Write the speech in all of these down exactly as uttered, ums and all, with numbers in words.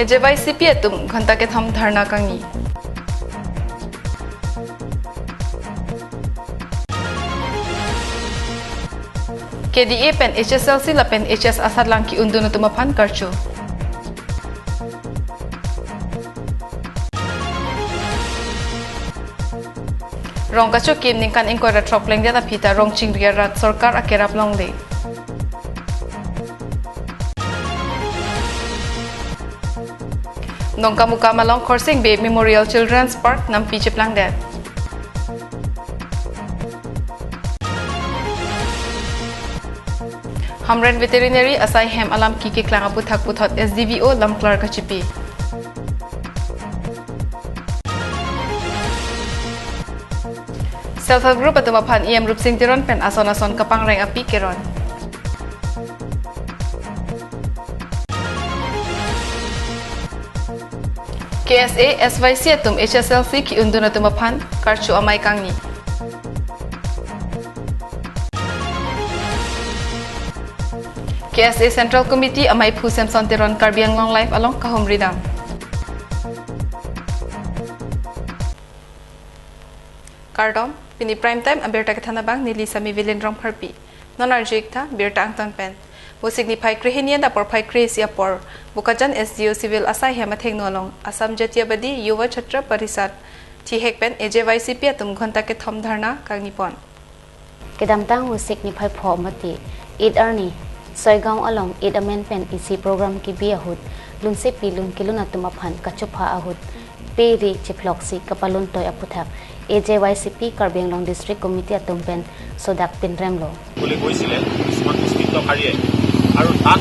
A J Y C P atum ghonta kethom dharna kangni. K D A pen H S L C lapen H S asatlang ki-undun atum aphan karcho. Rong kachokim ningkan ingkoi ra throk plengdet aphi ta rong chingri arat sorkar akerap longle. Dongkamukam along Khorsing Bey Memorial Children's Park nampi cheplangdet. Hamren Veterinary asai hem alam ki keklang aputhak puthot S D V O lamklar kachipi. Self Help Group atum aphan E M Rupsing Teron pen ason ason kapangreng api keron. K S A, S Y C atum H S L C ki-undun atum aphan karcho amei kangni. K S A Central Committee ameiphu Samson Teron Karbi Anglong Live along kahumri dam. Kardom, pini prime time abirta kethan abang neli Sami Vilin Rongpharpi. Non arju-ik tha birta angton pen. Vosik niphai krehini anta porphai krehini apor Bokajan S D O Civil asai hem athengno along Assam Jatiyabadi Yuva Chhatra Parishad thihek pen A J Y C P atum ghonta kethom dharna kangni pon. Kedamtang Vosik niphai pho mate Eid arni Soigaon along Eid amen pen isi program kibi ahut lunsepi lun kelun atum aphan kachopha ahut pe ri chiploksi kapalun toi aputhak A J Y C P Karbi Anglong District Committee atum pen sodak pinremlo. বুলি কৈছিলে কিছুমান দুষ্কৃতকাৰীয়ে, আৰু তাত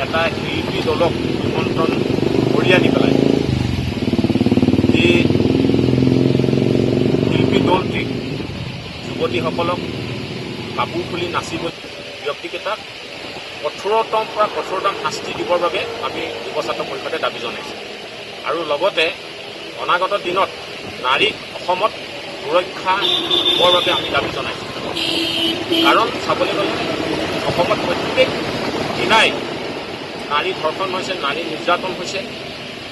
এটা শিল্পী দলক নিমন্ত্ৰণ কৰি আনি পেলাই এই শিল্পী দলটিক, যুৱতীসকলক কাপোৰ খুলি নাচিব ব্যক্তিকেইটাক কঠোৰতম পৰা কঠোৰতম শাস্তি দিবৰ বাবে আমি যুৱ ছাত্ৰ পৰিষদে দাবী জনাইছোঁ। আৰু লগতে অনাগত দিনত নাৰীক অসমত সুৰক্ষা দিবৰ বাবে আমি দাবী জনাইছোঁ। কাৰণ চাবলৈ গ'লে অসমত প্ৰত্যেক দিনাই নাৰী ধৰ্ষণ হৈছে, নাৰী নিৰ্যাতন হৈছে,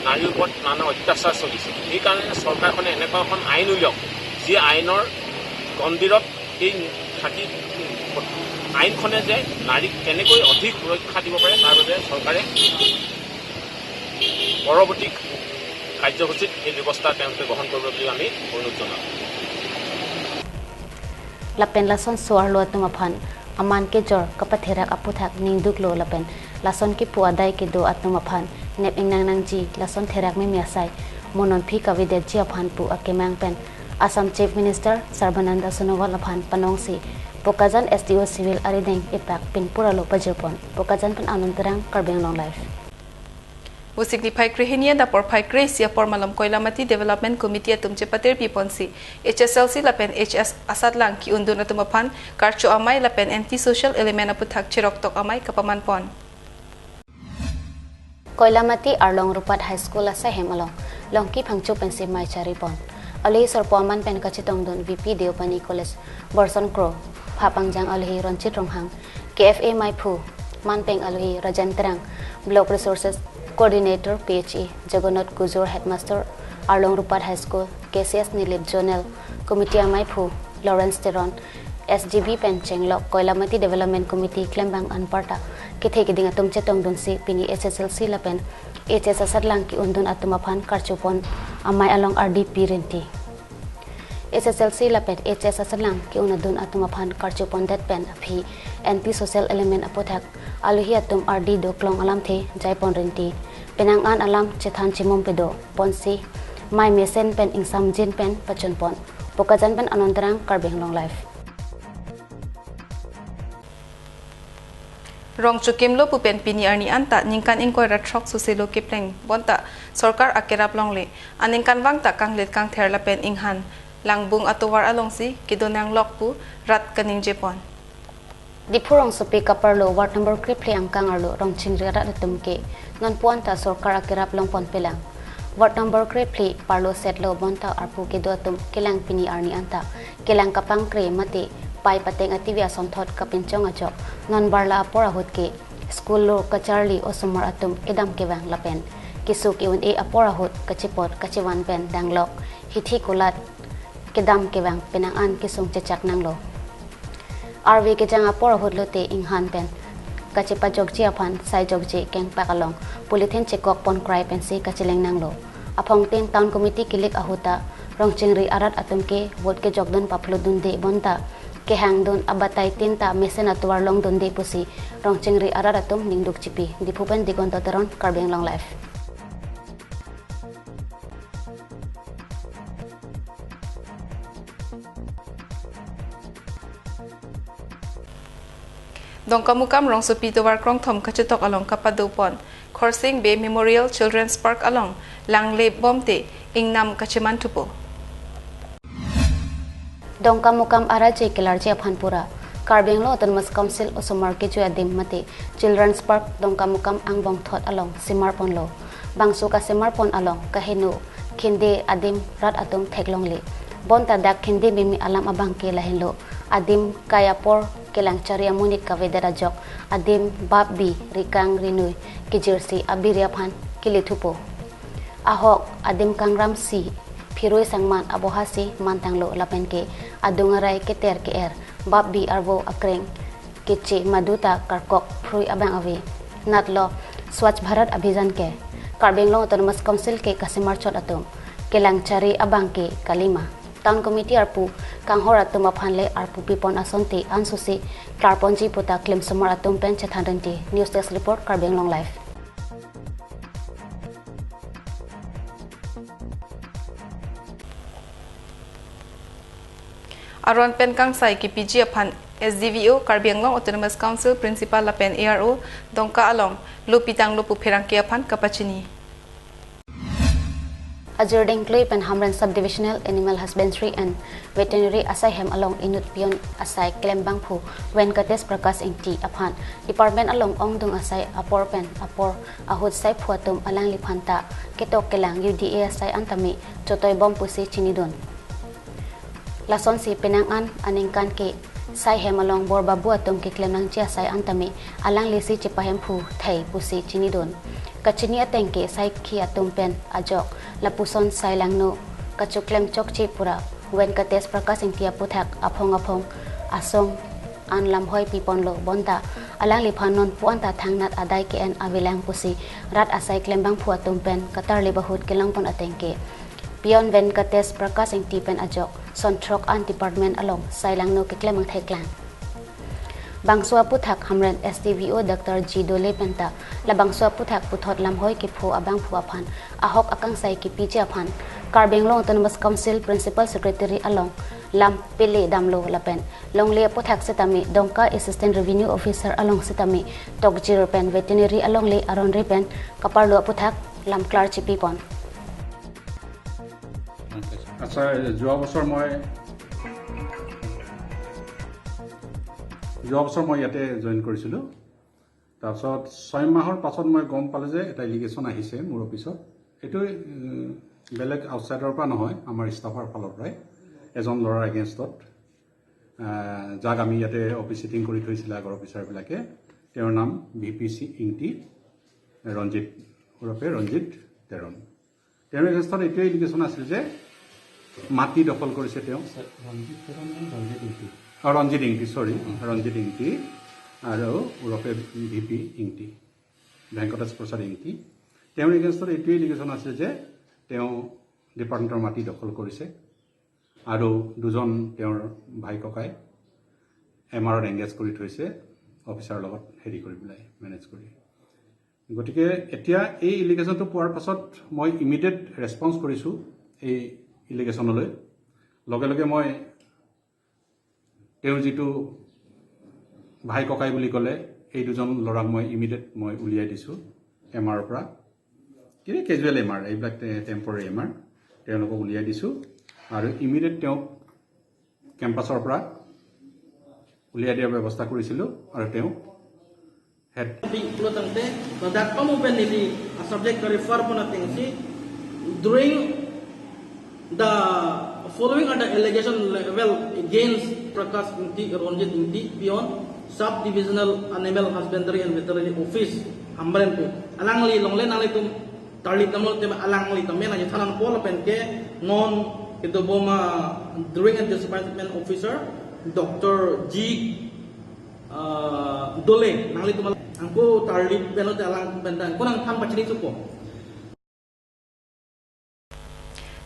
নাৰীৰ ওপৰত নানা অত্যাচাৰ চলিছে। সেইকাৰণে চৰকাৰখনে এনেকুৱা এখন আইন উলিয়াওক, যি আইনৰ গণ্ডিৰত এই থাকি আইনখনে যে নাৰীক কেনেকৈ অধিক সুৰক্ষা দিব পাৰে, তাৰ বাবে চৰকাৰে পৰৱৰ্তী কাৰ্যসূচীত এই ব্যৱস্থা তেওঁলোকে গ্ৰহণ কৰিব বুলি আমি অনুৰোধ জনাওঁ। Lapen lasonso arlo atum aphan aman kejor kapatherak aputhak ningduklo lapen lason kipu adai kedo atum aphan nep ingnang nangji lason therak mimi asai mo non aphi kavedetji aphan pu akemang pen Assam Chief Minister Sarbananda Sonowal aphan panongsi Bokajan S D O Civil arideng epak pinpur alo pajirpon. Bokajan pen Anand Terang, Karbi Anglong Live. Vosik niphai krehini anta porphai krehini apor malom Koilamati Development Committee atum chepatir piponsi H S L C lapen H S asatlang ki-undun atum aphan karcho amei lapen anti social element aputhak cheroktok amei kapaman pon. Koilamati Arlong Rupat High School asai hem along Longki Phangcho pensi mei chari pon. Alohi sorpo aman pen kachetongdun V P Deopani College Borson Kro, Phapangjang alohi Ronchit Ronghang, K F A meiphu manpeng alohi Rajan Terang, Block Resources Coordinator P H E Jagannath Kujur, Headmaster Arlong Rupat High School, K C S Nilip Zonal Committee ameiphu Lawrence Teron, S G B pen chenglok Koilamati Development Committee klembang anparta kethe keding atum chetongdunsi pini H S L C lapen H S asatlang ki-undun atum aphan karchopon amei along ardi pi rinti. H S L C lapen H S asatlang ki-undun atum aphan karchopondet pen aphi anti social element aputhak alohi atum ardi doklong alamthe jaipon rinti. Penang an alam chethan chimum pedo ponsi mei mesen pen ingsamjin pen pachunpon. Bokajan pen Anand Terang, Karbi Anglong Live. Rong chokimlo pu pen pini arni anta ningkan ingkoi ra throk soselo kepleng bonta sorkar akerap longle. Aningkanvang ta kanglit kangther lapen inghan langbung atovar alongsi kedo nanglok pu rat kaningjepon. Diphu rongsopi kaparlo ward number krephli angkang arlo rong chingri arat atum ke nonpu anta sorkar akerap longponpelang. Ward number krephli parlo setlo bonta arpu kedo atum kelang pini arni anta kelang kapangkre mate pai pateng ativi asonthot kapinchong ajok non barla apor ahut ke school lo kacharli osomar atum edam kevang lapen keso ke-un-e apor ahut kachipot kachivan pen danglok hithi kulat kedam kevang penang an kesung chechak nanglo. Arve kejang apor ahut lote inghan pen kachepajokji aphan sai jokji kengpak along polythene chekok ponkrai pensi kacheleng nanglo. Aphongtin town committee kilik ahut ta Rongchingri arat atum ke vote kejokdun paplodunde bonta kehangdun abatai tin ta mesen atovar longdunde pusi Rongchingri arat atum ningduk chipi. Diphu pen Digonto Teron, Karbi Anglong Live. Dongkamukam rongsopi tovar krongthom kachetok along kapadopon Khorsing Bey Memorial Children's Park along langle bomte ingnam kacheman thupo. Dongkamukam araje kelarji aphan pura Karbi Anglong Autonomous Council osomar kejui adim mate Children's Park Dongkamukam angbong thot along semarponlo. Bangso kasemarpon along kaheno khinde adim rat atum theklongle. Bonta dak khinde mimi alam abang ke lahenlo. Adim kai apor kelang chari amonit kavedet ajok adim bap bi rikang rinui kejirsi abiri aphan kele thupo. Ahok adim kangram si phirui sangman aboha si mantanglo lapen ke adung arai keter ke-er bap bi arvo akreng keche maduta karkok phrui abang ave. Natlo Swachh Bharat Abhiyan ke Karbi Anglong Autonomous Council ke kasemarchot atum kelang chari abang ke kalima. Town Committee arpu kanghor atum aphan le arpu pipon asonte ansusi klarponji puta klim somar atum pen chethan rinti. News Desk Report, Karbi Anglong Live. Aron pen kangsai kepiji aphan S D V O, Karbi Anglong Autonomous Council Principal lapen A R O Dongka along lo pitanglo pu pherangke aphan kapachini. Ajirding klui pen Hamren Subdivisional Animal Husbandry and Veterinary asai hem along inut peon asai klembangphu Venkatesh Prakash Ingti aphan department along ongdung asai apor pen apor ahut saiphu atum alangliphan ta ketok kelang U D A asai an tame chotoibom pusi chinidun. Lasonsi penang an aningkan ke sai hem along bor babu atum keklem nangji asai an tame alanglisi chepahemphu thei pusi chinidun. Kachini ateng ke saikhi atum pen ajok lapuson sai langno kachoklem chokche pura Venkatesh Prakash Ingti aputhak aphong aphong asong an lamhoi piponlo bonta alangliphan nonpu anta thangnat adai ke-en avelang pusi rat asai klembangphu atum pen katarlip ahut kelongpon ateng ke peon Venkatesh Prakash Ingti pen ajok son throk an department along sai langno keklem angthek lang. Bangso aputhak Hamren S D V O Doctor G Dole penta labangso aputhak puthot lamhoi kepho abangphu aphan ahok akangsai kepiji aphan Karbi Anglong Autonomous Council Principal Secretary along lam pele damlo lapen longle aputhak sitame Dongka Assistant Revenue Officer along sitame tokjir pen veterinary alongle aronri pen kaparlo aputhak lam klar chipipon. আচ্ছা, যোৱা বছৰ মই যোৱা বছৰ মই ইয়াতে জইন কৰিছিলোঁ। তাৰপিছত ছয় মাহৰ পাছত মই গম পালোঁ যে এটা এলিগেশ্যন আহিছে মোৰ অফিচত। এইটো উম, বেলেগ আউটছাইডৰ পৰা নহয়, আমাৰ ষ্টাফৰ ফালৰ পৰাই এজন ল'ৰাৰ এগেইনষ্টত, আহ, যাক আমি ইয়াতে অফিচ চিটিং কৰি থৈছিলে আগৰ অফিচাৰবিলাকে। তেওঁৰ নাম ভি পি চি ইংতি, ৰঞ্জিত, ওৰফে ৰঞ্জিত তেৰণ। তেওঁৰ এগেইনষ্টত এইটোৱে এলিগেশ্যন আছিল যে মাটি দখল কৰিছে তেওঁ। ৰঞ্জিত তেৰণ নে ৰঞ্জিত ইংতি? অ, ৰঞ্জিত ইংতি, চৰি, ৰঞ্জিত ইংতি আৰু ওৰফে ভি পি ইংতি, ভেংকটেশ প্ৰসাদ ইংতি। তেওঁৰ এগেইনষ্টত এইটোৱে এলিগেশ্যন আছিল যে তেওঁ ডিপাৰ্টমেণ্টৰ মাটি দখল কৰিছে আৰু দুজন তেওঁৰ ভাই ককাই এম আৰত এংগেজ কৰি থৈছে অফিচাৰৰ লগত হেৰি কৰি পেলাই, মেনেজ কৰি। গতিকে এতিয়া এই এলিগেশ্যনটো পোৱাৰ পাছত মই ইমিডিয়েট ৰেছপন্স কৰিছোঁ এই এলিগেশ্যনলৈ। লগে লগে মই তেওঁৰ যিটো ভাই ককাই বুলি ক'লে, এই দুজন ল'ৰাক মই ইমিডিয়েট মই উলিয়াই দিছোঁ এম আৰৰ পৰা। কিন্তু কেজুৱেল এম আৰ, এইবিলাক টে-, টেম্পৰেৰী এম আৰ, তেওঁলোকক উলিয়াই দিছোঁ আৰু ইমিডিয়েট তেওঁক কেম্পাছৰ পৰা উলিয়াই দিয়াৰ ব্যৱস্থা কৰিছিলোঁ আৰু তেওঁ head Di pulo tangte, ladak pamu pen neli a subject ka refer pon atengsi, during the following are the allegation level against Prakash Ingti, Ranjit Ingti, peon. Sub Divisional Animal Husbandry and Veterinary Office Hamren pu. Alangli longle nanglitum tarlip damlo te, alangli tame nangthan nangpo lapen ke non kedobom a Drilling and Disbursement Officer Doctor G, uh, Dole, nanglitum angko tarlip pen lote alang pen ta angko nangthan pachini thupo.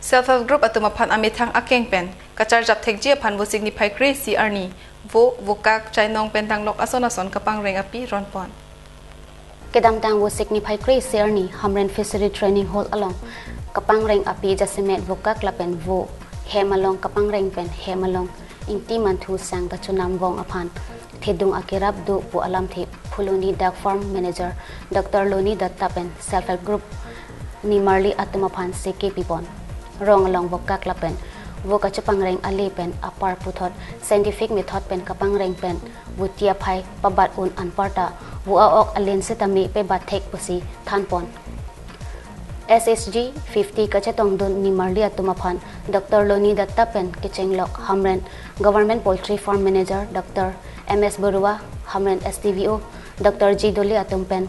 Self Help Group atum aphan amethang akeng pen kacharjap thekji aphan Vosik niphai kre-isi arni vo, vokak, chainong pen tanglok ason ason kapangreng api ronpon. Kedamtang Vosik niphai kre-isi arni Hamren Fishery Training Hall along kapangreng api jasemet vokak lapen vo, hem along kapangreng pen hem along ingti manthu sang kachonam vong aphan thedung akerap do pu alamthe Phuloni Duck Farm Manager Doctor Loni Datta pen Self Help Group nimarli atum aphan seke pipon. Rong along vokak lapen vo kachepangreng ale pen apar puthot scientific method pen kapangreng pen voti aphai pabat un anparta vo a-ok alen setame pebat thek pusi thanpon. S H G fifty kachetongdun nimarli atum aphan Doctor Loni Datta pen kechenglok Hamren Government Poultry Farm Manager Doctor M S Barua, Hamren S D V O Doctor G Dole atum pen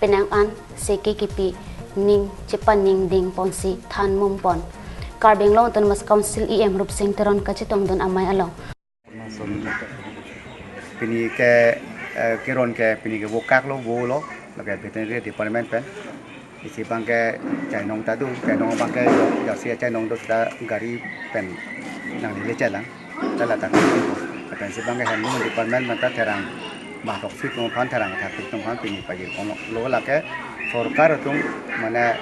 penang an seke kipi ning chepaningding ponsi than mumpon. Karbi Anglong Autonomous Council E M Rupsing Teron kachetongdun amei along Pini ke, eh, keron ke pini ke vokak lo, vo lo, lake veterinary department pen. Isi abang ke chainong ta do, chainong abang ke jasi chainong do seta gari pen nangle chelang. Tala ta ko. Lapen isi abang ke handling department mata therang batok si tum phan therang thak tum phan pini pagi kono lo lake sorkar atum mane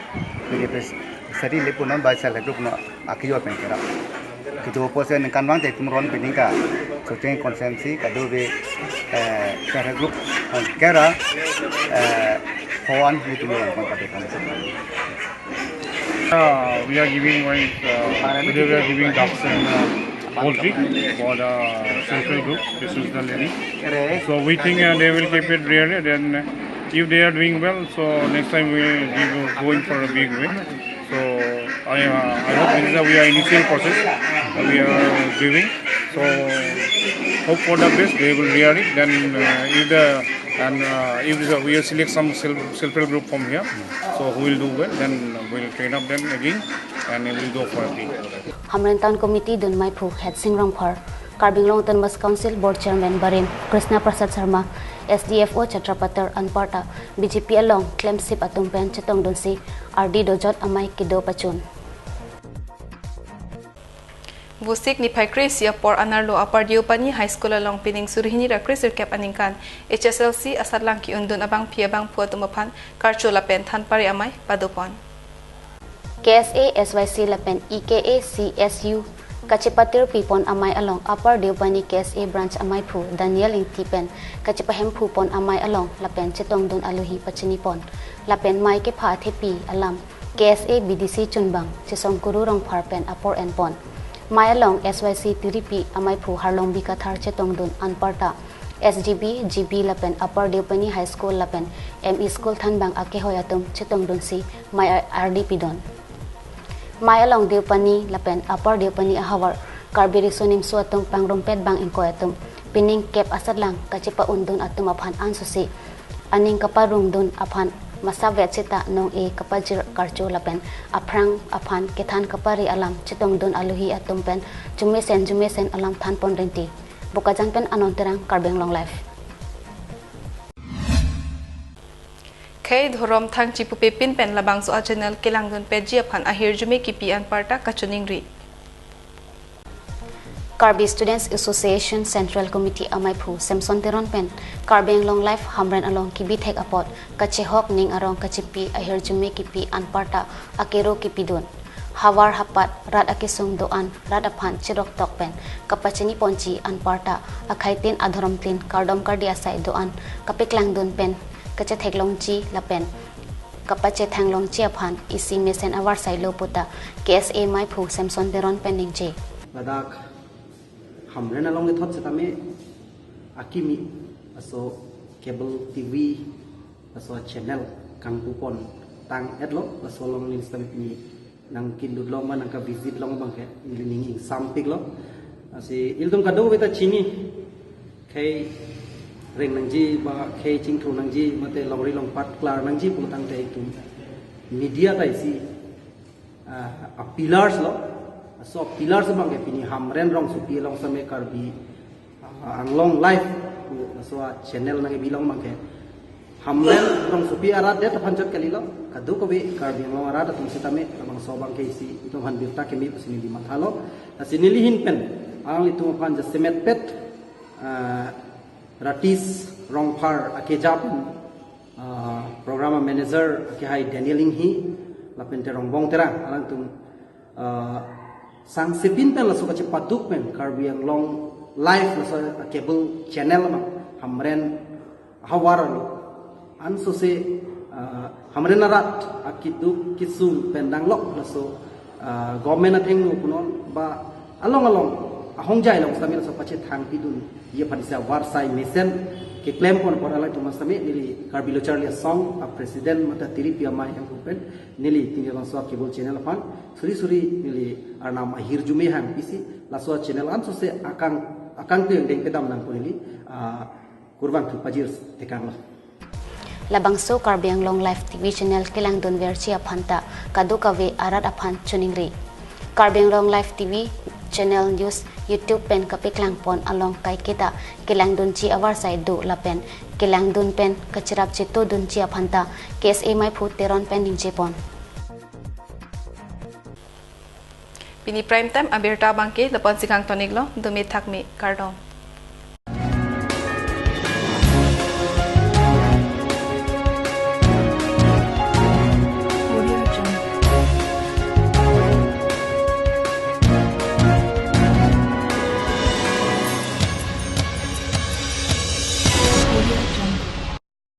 pini pes sari le punon bai sal group no akiyo pen kera. Kedo apotsi ningkan vang te itum ron pining ta Socheng constituency kadokave, eh, self help group hong kera, eh, hoan itum ron kon pate kan. Uh, we are giving one, uh, today we are giving ducks and uh, poultry for the self help group. This is the lady. So we think uh, they will keep it really. Then uh, if they are doing well, so next time we will be going for a big way. So I, uh, I hope this is a, we are initial process that we are giving. So hope for the best. They will rear it. Then uh, if the and uh, if the, we select some self self help group from here, so who will do well, then we'll train up them again and we'll go for a big. Hamren Town Committee dun maiphu Hetsing Rongphar, Karbi Anglong Autonomous Council Board Chairman Barim Krishna Prasad Sharma, S D F O Chhatrapatar anparta B J P along klemsip atum pen chetongdunsi ardi dojot amei kedo pachun. Vosik niphai kre-isi apor anerlo Upper Deopani High School along pining suri hini ra kre-sirkep aningkan H S L C asatlang ki-undun abangpi abangphu atum aphan karcho lapen thanpare amei padopon. K S A S Y C lapen E K A C S U kachepatir pipon amei along Upper Deopani K S A branch ameiphu Daniel Ingti pen kachepahemphu pon amei along lapen chetongdun alohi pachinipon lapen mei kepha athepi alam K S A B D C chunbang Chesongkuru Rongphar pen apor enpon. Mei along S Y C tiripi ameiphu Harlongbi Kathar chetongdun anparta S G B, G B lapen Upper Deopani High School lapen M E School thanbang akehoi atum chetongdunsi mei ardi pidon. Mei along Deopani lapen Upper Deopani ahavar Karbi Riso Nimso atum pangrumpet bang ingkoi atum pining kep asatlang kachepa-undun atum aphan ansusi aning kaparungdun aphan masavet seta nong-e kapajir karcho lapen aphrang aphan kethan kapare alam chetongdun alohi atum pen jumesen jumesen alam thanpon rinti. Bokajan pen Anon Terang, Karbi Anglong Live. Khei dhorom thangchi pupe pin pen labangso a channel kelangdun petji aphan ahirjume kipi anparta kachiningri. Karbi Students Association Central Committee ameiphu Samson Teron pen Karbi Anglong Live Hamren along kibithek apot kachehok ning arong kachipi ahirjume kipi anparta akero kipidun. Havar hapat rat akesung do-an rat aphan chiroktok pen kapachini ponji anparta akhaitin adhorom tin kardom kardi asai do-an kapeklangdun pen kachetheklongji lapen kapachethang longji aphan isi mesen avarsai lo puta K S A meiphu Samson Teron pen ningje. Ladak Hamren along kethot setame akimi aso cable T V aso channel kangpupon tang etlo laso along ning setame pini nangkilut long ma nangkavisit long abangke ili ning ingsampik lo. Lasi ilitum kadokave ta chini khei reng nangji ba khei chingthur nangji mate longri longpat klar nangji pulotangte itum media ta isi, ah, a pillars lo. So pillars abangke pini Hamren Rongsopi along same Karbi, ah, Anglong Live pu laso a channel nangkebi along abangke Hamren Rongsopi arat det aphan chot kalilo, kadokave Karbi Anglong arat atum sitame labangso abangke isi itum aphan birta keme pusi neli mathalo. Lasi neli ahin pen alanglitum aphan jasemet pet, ah, Ratis Rongphar akeja pen, ah, program manager akehai Daniel Inghi, lapen te Rongbong Terang, alangtum, ah, sangsepin pen laso kachepaduk pen Karbi Anglong Live laso cable channel ma Hamren havar lo. Ansose, ah, Hamren arat akeduk kesung pen danglok laso, ah, government athengno punon ba along along ahongjai along sitame laso pachethang pidunji aphan isi avarsai mesen keklem pon apot alangtum sitame neli Karbi Lo Charli Asong a president mate tiripi amei hang pen neli pini labangso cable channel aphan suri suri neli arnam ahirjume hang pisi laso channel ansose akang akangteng dengpedam nangpo neli, ah, kurvangthu pajir tekanglo. Labangso Karbi Anglong Live T V channel kelangdunverji aphanta kadokave arat aphan choningri. Karbi Anglong Live T V channel news YouTube pen kapeklang pon along kaiketa kelangdunji avarsai do lapen kelangdun pen kacherap chetodunji aphanta K S A Meiphu Teron pen ningje pon. Pini prime time abirta abangke lapu-an si kangtoniklo, dome thakme kardom.